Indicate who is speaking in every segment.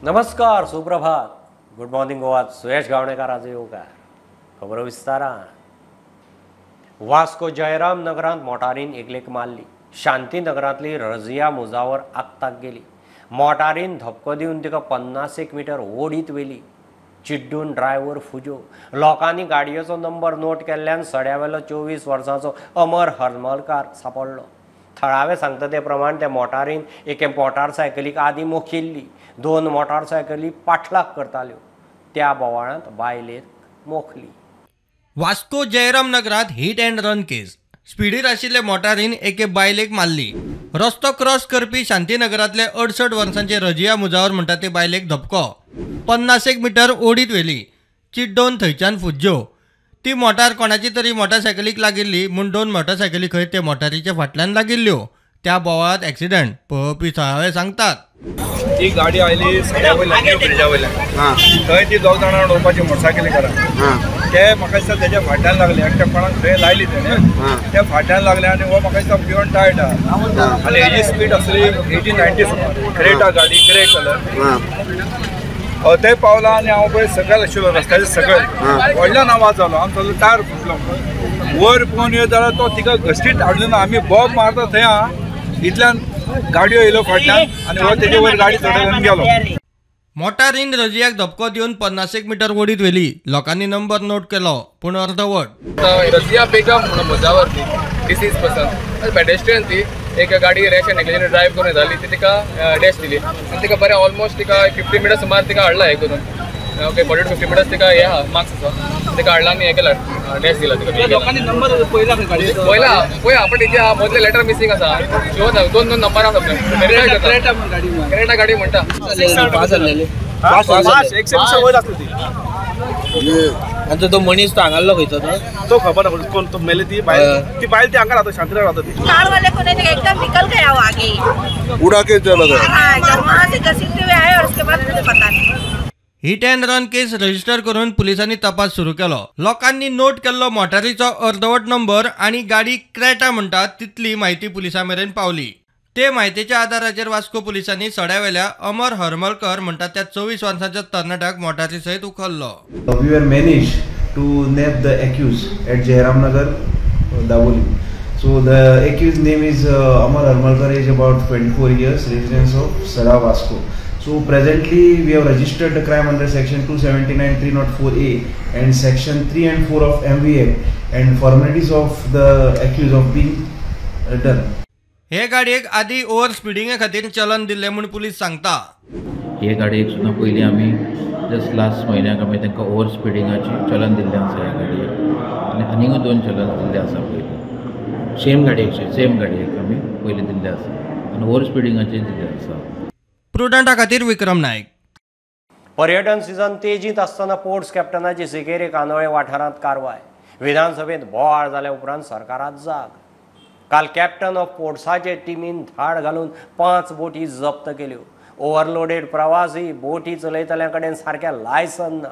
Speaker 1: नमस्कार, सुप्रभात, good morning Goa. सुयश गावणेकार आज येवकार. खबरो विस्तारान. वास्को जयराम नगरांत मोटारीन एकलेक मारली. शांतीनगरांतली रजिया मुजावर आक्ताक गेली. मोटारीन धपको दिवन तिका 50 मिटर ओडीत व्हेली. चिड्डून ड्रायव्हर फुजो. लोकांनी गाडयेचो नंबर नोट केल्ल्यान सड्यावेलो 24 वर्सांचो अमर हरमलकार सांपडलो. थळावे सांगता ते प्रमाण त्या मोटारीन एके मोटारसायकलीक आदीं मोखिल्ली. 2 मोटारसायकली पाठलाग करताल्यो. त्या बोवाळांत बायलेक मोखली.
Speaker 2: वास्को जयराम नगरांत हिट अँड रन केस. स्पिडीर आशिल्ले मोटारीन एके बायलेक मारली. रस्तो क्रॉस करपी शांतीनगरांतले 68 वर्सांचे रजिया मुजावर म्हणटा ते बायलेक धपको. 50 मिटर ओडीत व्हेली. चिड्डोन थंयच्यान फुज्ज्यो. ती मोटार कोणाची तरी मोटारसायकलीक लागिल्ली म्हूण 2 मोटारसायकली खंय ते मोटारीच्या फाटल्यान लागिल्ल्यो. त्या बोवाळांत एक्सिडंट पळोवपी थळावे सांगतात.
Speaker 3: ती गाडी आयली सड्या वयल्यान, न्यू ब्रिजा वयल्यान. थंय ती 2 जाणां उडोवपाची मोटरसायकली करा. ते म्हाका दिसता तेज्या फाटल्यान लागले. एकट्या कोणाक थंय लायली तेणें, त्या फाटल्यान लागले आनी हो म्हाका दिसता पिवन टायट आहा आनी हेजी स्पीड आसली 80-90 सुमार. क्रेटा गाडी, ग्रे कलर. थंय पावला आनी हांव पळय सकयल आशिल्लो रस्त्याच्या सकयल. व्हडल्यान आवाज जालो, आमचो टायर फुटलो. वयर पळोवन येत जाल्यार तो तिका घश्टीत हाडलो ना. आमी बॉब मारता थंय आहा, इतल्यान गाडयो येयलो फाटल्यान आनी हो तेजे वयर गाडी चडयल्यान गेलो.
Speaker 2: मोटारीन रजियाक धपको दिवन 50 मिटर ओडीत व्हेली. लोकांनी नंबर नोट केलो पूण अर्धवट.
Speaker 4: रजिया बेगम म्हणून मुजावर ती डिसीज पर्सन, पेडेस्ट्रियन ती. एक गाडी रॅश एंड नेग्लिजंट ड्रायव्ह करून जाली, ती तिका डॅश दिली आनी तिका बरें ऑलमोस्ट तिका 50 मिटर सुमार तिका हाडला हें करून. ओके, 40 to 50 metres तिका हे आहा मार्क्स आसा, तिका हाडला आनी हें केला, डॅश दिला तिका.
Speaker 5: लोकांनी नंबर पळयला
Speaker 4: पळयला पळया, पण तेच्या मदले लेटर मिसींग आसा. शिवत 2 नंबर आसा. क्रेटा गाडी म्हणटा.
Speaker 5: आनी तो मनीस तो हांगाल्लो खंयचो
Speaker 6: तो खबर ना कोण तो मेले. ती बायल, ती बायल ती हांगा राहता, शांतीनगर राहता ती.
Speaker 7: कार वाले को नहीं एकदम निकल गया वो आगे
Speaker 8: उड़ा के चला गया.
Speaker 7: हां, वहां से घसीटते हुए आए और उसके बाद मुझे पता नहीं.
Speaker 2: Hit and run case register करून पुलिसांनी तपास सुरू केलो. लोकांनी नोट केल्लो मोटारीचो अर्धवट नंबर आनी गाडी क्रेटा म्हणटा तितली म्हायती पुलिसां मेरेन पावली. ते म्हायतीच्या आदाराचेर वास्को पुलिसांनी सड्यावेल्या अमर हरमलकर म्हणटा त्या 24 वर्सांच्या तरणाट्याक मोटारी सयत उखल्लो.
Speaker 9: We were managed to nab the accused at Jairam Nagar, Dabolim. So the accused name is Amar Harmalkar, is about 24 years, residence of Sada Vasco. So presently we have registered the crime under section 279 304A and section 3 and 4 of MV Act and formalities of the accused of being done.
Speaker 2: हे गाडयेक आदी over स्पिडिंगे खातीर चलन दिल्लें म्हूण police सांगता.
Speaker 10: हे गाडयेक सुद्दां पयलीं आमी जस्ट लास्ट म्हयन्याक आमी तांकां ओव्हर स्पिडिंगाची चलन दिल्लें आसा ह्या गाडयेक, आनी आनीकूय 2 चलन दिल्लें आसा पयलीं. सेम गाडयेक, सेम गाडयेक आमी पयलीं दिल्लें आसा आनी ओव्हर स्पिडिंगाचें दिल्लें आसा.
Speaker 2: प्रुडंटा खातीर विक्रम नायक.
Speaker 1: पर्यटन सिजन तेजींत आसतना पोर्ट्स कॅप्टनाची सिकेरी कांदोळे वाठारांत कारवाय. विधानसभेंत बोवाळ जाल्या उपरांत सरकारात जाग. काल कॅप्टन ऑफ पोर्ट्साचे टिमीन धाड घालून 5 बोटी जप्त केल्यो. ओव्हरलोडेड प्रवासी, बोटी चलयतल्या कडेन सारकें लायसन ना,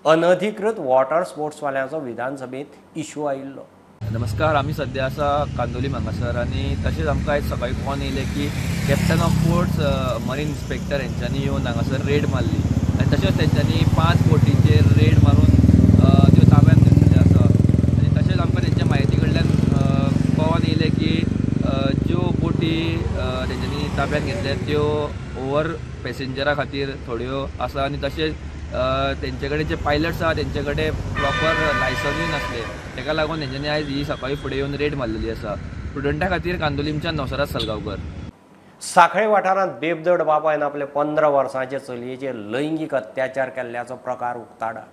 Speaker 1: अनधिकृत वॉटर स्पोर्ट्सवाल्यांचो विधानसभेंत इशू आयिल्लो.
Speaker 5: नमस्कार, आमी सद्या आसा कांदोलीम हांगासर आनी तशेंच आमकां आयज सकाळीं फोन येयले की captain of ports marine inspector हेंच्यांनी येवन हांगासर रेड मारली आनी तशेंच तेंच्यांनी 5 बोटींचेर रेड मारून त्यो ताब्यांत घेतिल्ल्यो आसा. आनी तशेंच आमकां तेंच्या म्हायती कडल्यान कळोन येयलें की ज्यो बोटी तेंच्यांनी ताब्यांत घेतल्या त्यो ओवर पॅसेंजरा खातीर थोड्यो आसा आनी तशेंच तेंचे कडेन जे पायलट्स आसा तेंचे कडेन प्रॉपर लायसनूय नासलें. तेका लागून तेंच्यांनी आयज ही सकाळीं फुडें येवन रेड मारलेली आसा. प्रुडंटा खातीर कांदोलीमच्यान नवसराज सलगांवकर.
Speaker 1: साखळे वाठारांत बेबदड बापायन आपले 15 वर्सांचे चलयेचेर लैंगीक अत्याचार केल्ल्याचो प्रकार उक्ताडार.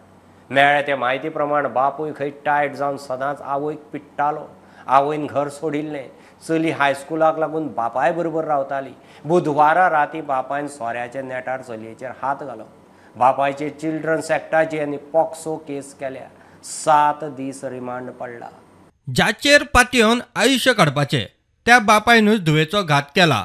Speaker 1: मेळ्ळे ते म्हायती प्रमाण बापूय खंय टायट जावन सदांच आवयक पिडटालो. आवयन घर सोडिल्लें. चली हायस्कुलाक लागून बापाय बरोबर रावताली. बुधवारा राती बापायन सोऱ्याच्या नेटार चलयेचेर हात घालो. बापायचे चिल्ड्रन्स एक्टाची आनी पॉक्सो केस केल्या. 7 दीस रिमांड पडला.
Speaker 2: जाचेर पातयेवन आयुश्य काडपाचें त्या बापायनूच धुवेचो घात केला.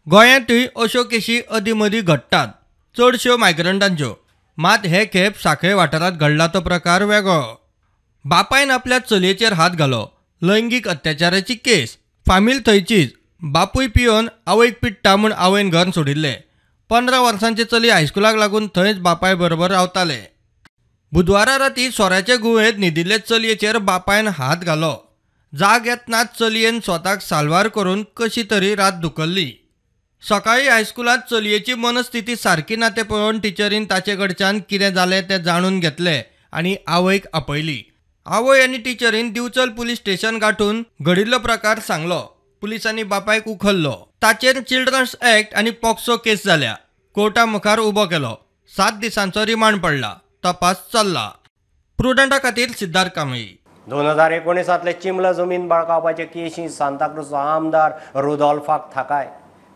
Speaker 2: गोंयांतूय अश्यो केशी अदीं मदीं घडटात, चडश्यो मायग्रंटांच्यो. मात हे खेप साखळे वाठारांत घडला तो प्रकार वेगळो. बापायन आपल्या चलयेचेर हात घालो. लैंगीक अत्याचाराची केस. फामील थंयचीच. बापूय पियोन आवयक पिडटा म्हूण आवयन घर सोडिल्लें. 15 वर्सांचे चली हायस्कुलाक लागून थंयच बापाय बरोबर रावताले. बुधवारा राती सोऱ्याचे गुवेंत न्हिदिल्ले चलयेचेर बापायन हात घालो. जाग येतनाच चलयेन स्वताक साल्वार करून कशी तरी रात धुकल्ली. सकाळी हायस्कुलांत चलयेची मनस्थिती सारकी ना तें पळोवन टिचरीन ताचे कडच्यान कितें जालें तें जाणून घेतलें आनी आवयक आपयली. आवय आनी टिचरीन दिवचल पुलीस स्टेशन गांठून घडिल्लो प्रकार सांगलो. पुलिसांनी बापायक उखल्लो. ताचेर चिल्ड्रन्स ॲक्ट आनी पॉक्सो केस जाल्या. कोर्टा मुखार उबो केलो. 7 दिसांचो रिमांड पडला. तपास चल्ला. प्रुडंटा खातीर सिद्धार्थ कांबळी.
Speaker 1: 2019 चिमला जमीन बळकावपाचे केशी सांताक्रूजचो आमदार रुदोल्फाक थाकाय.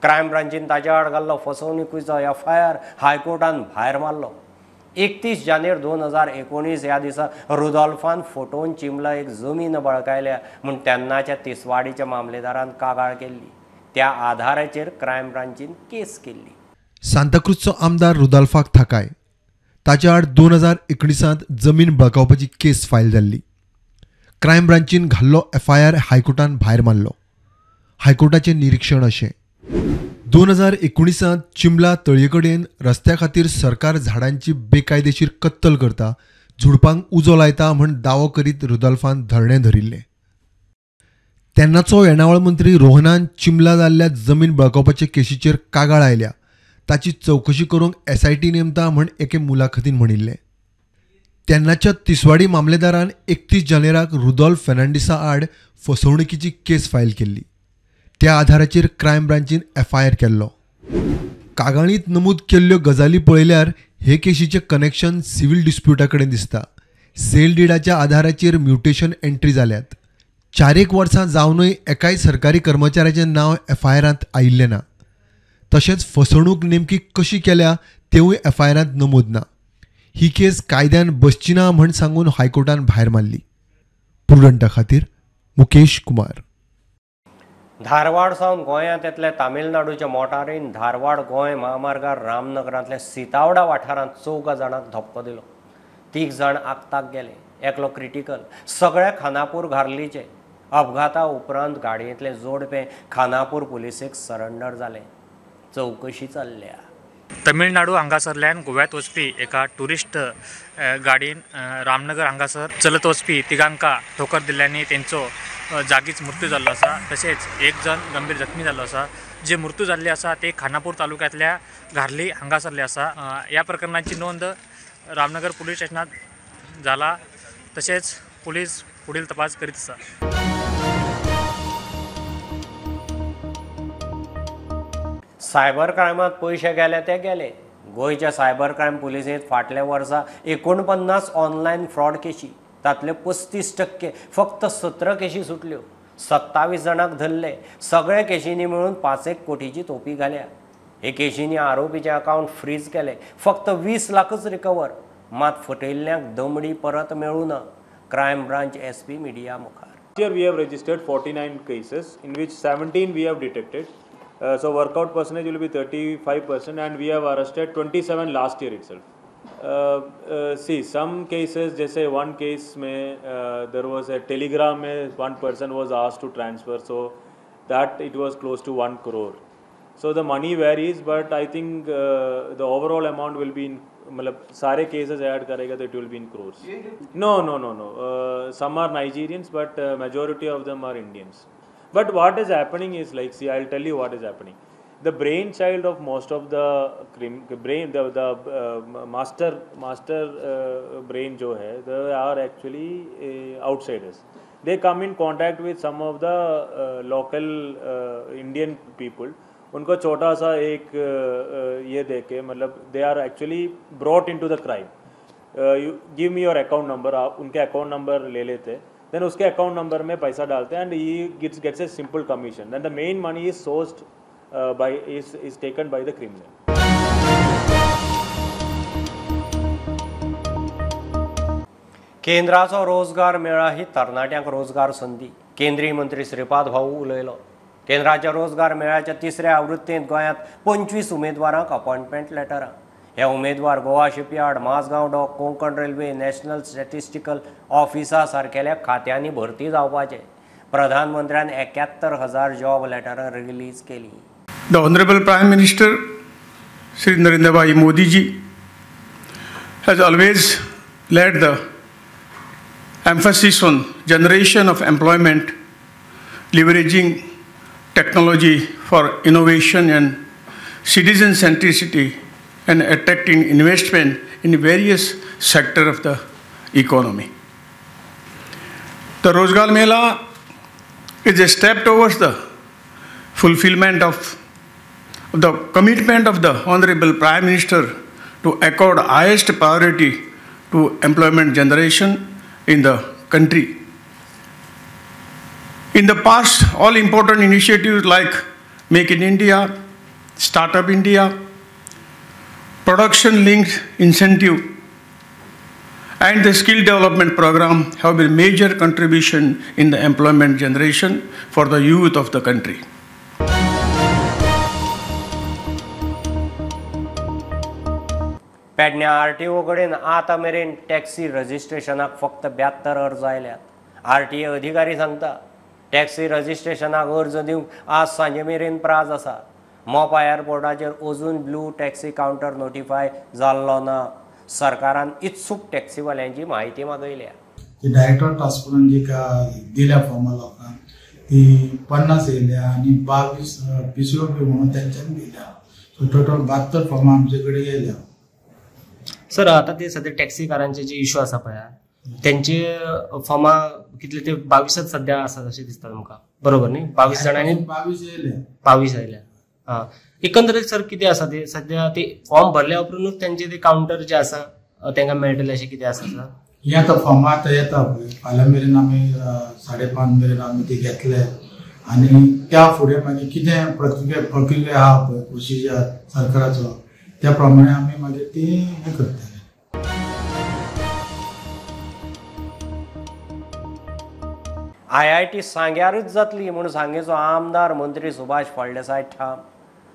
Speaker 1: क्रायम ब्रांचीन ताच्या आड घाल्लो फसवणुकीचो एफआयआर हायकोर्टान भायर मारलो. 31 जानेर 2019 ह्या दिसा रुदोल्फान फोटोन चिमला एक जमीन बळकायल्या म्हूण तेन्नाच्या तिसवाडीच्या मामलेदारान कागाळ केल्ली. त्या आधाराचेर क्रायम ब्रांचीन केस केल्ली.
Speaker 11: सांताक्रूजचो आमदार रुदोल्फाक थाकाय ताच्या आड 2019 जमीन बळकावपाची केस फायल जाल्ली. क्रायम ब्रांचीन घाल्लो एफआयआर हायकोर्टान भायर मारलो. हायकोर्टाचें निरीक्षण अशें: 2019 चिमला तळये कडेन रस्त्या खातीर सरकार झाडांची बेकायदेशीर कत्तल करता, झुडपांक उजो लायता म्हण दावो करीत रुदोल्फान धरणें धरिल्लें. तेन्नाचो येणावळ मंत्री रोहनान चिमला जाल्ल्या जमीन बळकावपाचे केशीचेर कागाळ आयल्या, ताची चवकशी करूंक एसआयटी नेमता म्हण एके मुलाखतीन म्हणिल्लें. तेन्नाच्या तिसवाडी मामलेदारान 31 जानेराक रुदोल्फ फेर्नांडीसा आड फसवणुकीची केस फायल केल्ली. त्या आधाराचेर क्रायम ब्रांचीन एफआयआर केल्लो. कागाळींत नमूद केल्ल्यो गजाली पळयल्यार हे केशीचें कनेक्शन सिव्हील डिस्प्युटा कडेन दिसता. सेल डिडाच्या आधाराचेर म्युटेशन एंट्री जाल्यात. 4-1 वर्सां जावनूय एकाय सरकारी कर्मचाऱ्याचें नांव एफआयआरांत आयिल्लें ना. तशेंच फसवणूक नेमकी कशी केल्या तेवूय एफआयआरांत नमूद ना. ही केस कायद्यान बसची ना म्हण सांगून हायकोर्टान भायर मारली. प्रुडंटा खातीर मुकेश कुमार.
Speaker 1: धारवाड सावन गोंयांत येतले तामिळनाडूच्या मोटारीन धारवाड गोंय महामार्गार रामनगरांतल्या सीतावडा वाठारांत 4 जाणांक धपको दिलो. 3 जाण आक्ताक गेले, एकलो क्रिटिकल. सगळे खानापूर घार्लीचे. अपघाता उपरांत गाडयेंतले जोडपें खानापूर पुलिसेक सरेंडर जालें. चवकशी चल्ल्या.
Speaker 12: तमिळनाडू हांगासरल्यान गोव्यात वचपी एका ट्युरिस्ट गाडयेन रामनगर हांगासर चलत वचपी तिगांका ठोकर दिल्ल्यानी तेंचो जागीच मृत्यू जाल्लो आसा. तशेंच एक जण गंभीर जखमी जाल्लो आसा. जे मृत्यू जाल्ले आसा ते खानापूर तालुक्यांतल्या घार्ली हांगासरले आसा. ह्या प्रकरणाची नोंद रामनगर पुलीस स्टेशनात जाला. तशेंच पुलीस फुडील तपास करीत आसा.
Speaker 1: सायबर क्रायमात पयशे गेले ते गेले. गोंयच्या सायबर क्रायम पुलिसेंत फाटल्या वर्सा 49 ऑनलायन फ्रॉड केशी, तांतले 35% फक्त 17 केशी सुटल्यो. 27 जाणांक धरले. सगळ्या केशींनी मेळून 5-1 कोटीची तोपी घाल्या. हे केशींनी आरोपीचे अकावंट फ्रीज केले. फक्त 20 लाखच रिकवर. मात फटयल्ल्यांक दमडी परत मेळूं ना. क्रायम ब्रांच SP media मुखार.
Speaker 13: Here we have registered 49 cases in which 17 we have detected. So workout percentage will be 35% and we have arrested 27 last year itself. See, some cases, जैसे one case में there was a telegram में one person was asked to transfer, so that it was close to 1 crore. So the money varies, but I think the overall amount will be in, मतलब सारे cases add करेगा तो it will be in crores. No. Some are Nigerians, but majority of them are Indians. But what is happening is like, see, I'll tell you what is happening. The brainchild of most of the brain, the master brain जो है, they are actually outsiders. They come in contact with some of the local Indian people. उनको छोटा सा एक ये देके, मतलब they are actually brought into the crime. You give me your account number, आप उनके account number ले लेते हैं, then उसके अकाउंट नंबर में पैसा डालते हैं and he gets a simple commission. Then the main money is sourced by is taken by the criminal.
Speaker 1: केंद्राचो रोजगार मेळा ही तरणाट्यांक रोजगार संदी. केंद्रीय मंत्री श्रीपाद भाऊ उलयलो. केंद्राच्या रोजगार मेळाच्या तिसऱ्या आवृत्तींत गोंयांत 25 उमेदवारांक अपॉयंटमेंट लेटरां. हे उमेदवार Goa shipyard, Mazagon dock, Konkan railway, national statistical ऑफिसा सारकेल्या खात्यांनी भरती जावपाचे. प्रधानमंत्र्यान 71,000 जॉब लेटरां रिलीज केली.
Speaker 14: The Honorable Prime Minister Shri Narendra Bhai Modi ji has always laid the emphasis on generation of employment, leveraging technology for innovation and citizen centricity and attracting investment in various sectors of the economy. The Rozgar Mela is a step towards the fulfillment of the commitment of the Honorable Prime Minister to accord highest priority to employment generation in the country. In the past, all important initiatives like Make in India, Startup India, Production Linked Incentive, and the Skill Development Program have been major contribution in the employment generation for the youth of the country.
Speaker 1: Pedne RTO कडेन आतां मेरेन taxi रजिस्ट्रेशनाक फक्त 72 अर्ज आयल्यात. RTO अधिकारी सांगता taxi रजिस्ट्रेशनाक अर्ज दिवंक आज सांजे मेरेन प्राज आसा. मोपा एअरपोर्टाचेर अजून ब्लू टॅक्सी कावंटर नोटिफाय जाल्लो ना. सरकारान इत्सूक टॅक्सीवाल्यांची म्हायती मागयल्या.
Speaker 15: ती डायरेक्टर ट्रान्सपोर्टान जी दिल्या फॉर्मा लोकांक ती 50 येयल्या आनी 22 PCOP म्हणून तेंच्यांनी दिल्या. सो टोटल 72 फॉर्मां आमचे कडेन येयल्या.
Speaker 16: सर, आता ते सध्या टॅक्सीकारांचे जे इश्यू आसा पळय तेंचे फॉर्मा कितले ते 22 सध्या आसा अशें दिसता तुमकां, बरोबर न्ही? 22 जाणांनी
Speaker 15: 22 येयले.
Speaker 16: 22 आयल्या. हा, एकंदरीत सर कितें आसा ते सध्या ते फॉर्म भरल्या उपरांतूच तेंचे ते कावंटर जे आसा तांकां मेळटले अशें कितें आसा सर?
Speaker 15: हे आतां फॉर्मां आतां येता पळय, फाल्यां मेरेन आमी 5:30 मेरेन आमी ते घेतले आनी त्या फुडें मागीर कितें प्रक्रिया आहा पळय प्रोसिजर सरकाराचो त्या प्रमाणे आमी मागीर ती हें करतले.
Speaker 1: IIT सांग्यारूच जातली म्हूण सांगेचो आमदार मंत्री सुभाष फळदेसाय ठाम.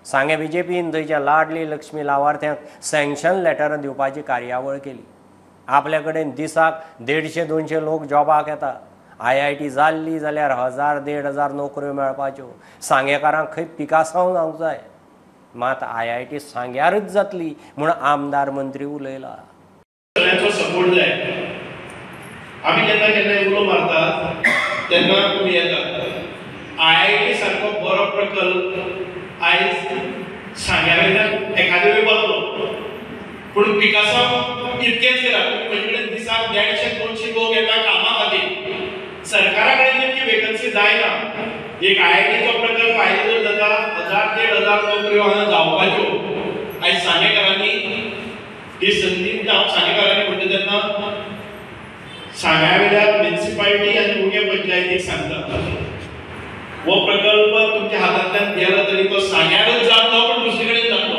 Speaker 1: सांगे बीजेपीन थंयच्या लाडली लक्ष्मी लावार्थ्यांक सँक्शन लेटरां दिवपाची कार्यावळ केली. आपल्या कडेन दिसाक 150-200 लोक जॉबाक येता. IIT जाल्ली जाल्यार 1000-1500 नोकऱ्यो मेळपाच्यो. सांगेकारांक खंय पिकासांव जावंक जाय. मात IIT सांग्यारूच जातली म्हूण आमदार मंत्री उलयला.
Speaker 17: सगळ्यांचो सपोर्ट जाय. आमी केन्ना केन्ना उलो मारतात तेन्ना तुमी येतात. IIT सारको बरो प्रकल्प आयज सांग्या वयल्यान एखादे वेळ वतलो, पूण पिकासांव इतकेंच करा. म्हजे कडेन दिसाक 150-200 लोक येता कामा खातीर. सरकारा कडेन तितकी वेकन्सी जायना. एक IITचो प्रकल्प आयलो जर जाता 1000-1500 नोकऱ्यो हांगा जावपाच्यो. आयज सांगेकारांनी ही संदी, म्हणजे हांव सांगेकारांनी म्हणटा तेन्ना सांग्या वयल्या म्युनिसिपालिटी आनी उगे पंचायतीक सांगता, हो प्रकल्प तुमच्या हातांतल्यान गेलो तरी तो सांग्यारच जातलो, पण दुसरे कडेन जातलो.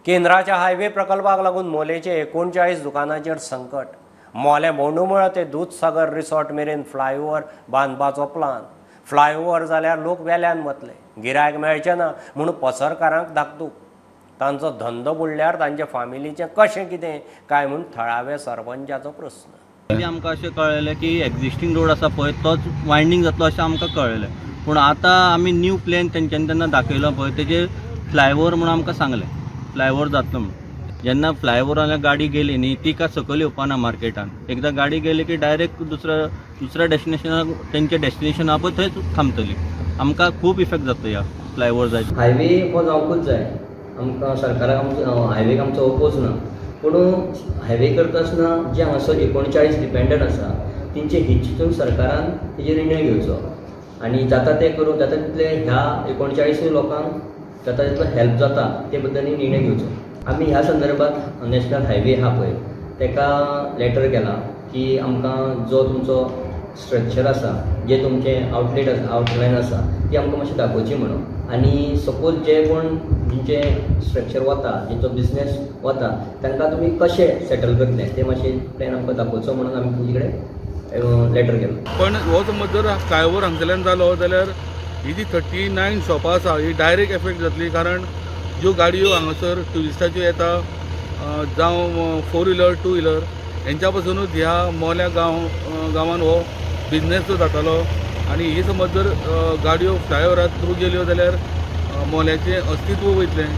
Speaker 1: केंद्राच्या हायवे प्रकल्पाक लागून मोलेचे 39 दुकानांचेर संकट. मोले बोंडुमळ ते दूधसागर रिसॉर्ट मेरेन फ्लायओव्हर बांदपाचो प्लान. फ्लायओव्हर जाल्यार लोक वेल्यान वतले, गिरायक मेळचें ना म्हूण पसरकारांक धाकदूक. तांचो धंदो बुडल्यार तांचे फामिलीचें कशें कितें काय म्हूण थळावे सरपंचाचो प्रस्न.
Speaker 18: पयलीं आमकां अशें कळ्ळें की एक्झिस्टींग रोड आसा पळय तोच वायंडींग जातलो अशें आमकां कळ्ळें, पूण आतां आमी न्यू प्लॅन तेंच्यांनी तेन्ना दाखयलो पळय तेजेर फ्लायओव्हर म्हणून आमकां सांगलें फ्लायओव्हर जातलो म्हणून. जेन्ना फ्लायओव्हरान गाडी गेली न्ही ती काय सकयल येवपाना मार्केटान, एकदां गाडी गेली की डायरेक्ट दुसऱ्या डेस्टिनेशनाक तेंचें डेस्टिनेशन आहा पळय थंयच थांबतली. आमकां खूब इफेक्ट जातलो ह्या फ्लायओव्हर जायत.
Speaker 19: हायवे हो जावंकूच जाय आमकां, सरकाराक आमचो हायवेक आमचो ओपोज ना, पूण हायवे करता आसतना जे हांगासर 39 डिपेंडंट आसा तेंचे हित चिंतून सरकारान तेजेर निर्णय घेवचो आनी जाता तें करून जाता तितले ह्या 39 लोकांक जाता तितलो हेल्प जाता ते बद्दल निर्णय घेवचो. आमी ह्या संदर्भात नॅशनल हायवे आहा पळय तेका लेटर केला की आमकां जो तुमचो स्ट्रक्चर आसा, जे तुमचें आउटलेट आसा, आउटलायन आसा ती आमकां मातशी दाखोवची म्हणून. आनी सपोज जे कोण जिंचे स्ट्रक्चर वता, जिंचो बिजनेस वता तांकां तुमी कशें सेटल करतले ते मातशें प्लॅन आमकां दाखोवचो म्हणून आमी तुमचे कडेन लेटर केलो.
Speaker 20: पण हो समज जर फ्लायओव्हर हांगसरल्यान जालो जाल्यार ही जी 39 शॉपां आसा ही डायरेक्ट एफेक्ट जातली, कारण ज्यो गाडयो हांगासर ट्युरिस्टाच्यो येता जावं 4 व्हिलर 2 व्हिलर हेंच्या पासुनूच ह्या मोल्या गांवान हो बिजनेस जो जातालो आनी ही समज जर गाडयो फ्लायओवरा थ्रू गेल्यो जाल्यार मोल्याचें अस्तित्व वयतलें.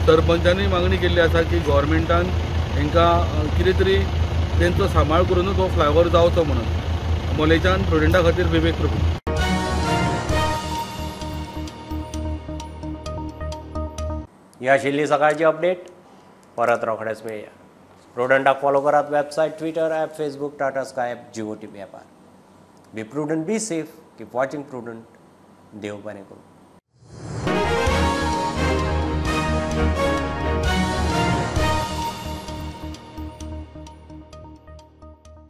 Speaker 20: सरपंचांनी मागणी केल्ली आसा की गव्हर्मेंटान हांकां कितें तरी तेंचो सांबाळ करूनच हो फ्लायओवर जावचो म्हणून. मोलेच्यान प्रुडंटा खातीर विवेक प्रभू.
Speaker 1: ही आशिल्ली सकाळची अपडेट. परत रोखडेच मेळया. प्रुडंटाक फॉलो करात website, Twitter app, Facebook, Tata Sky app, Jio TV ॲपार. Be prudent, be safe, keep watching Prudent. देव बरें करूं.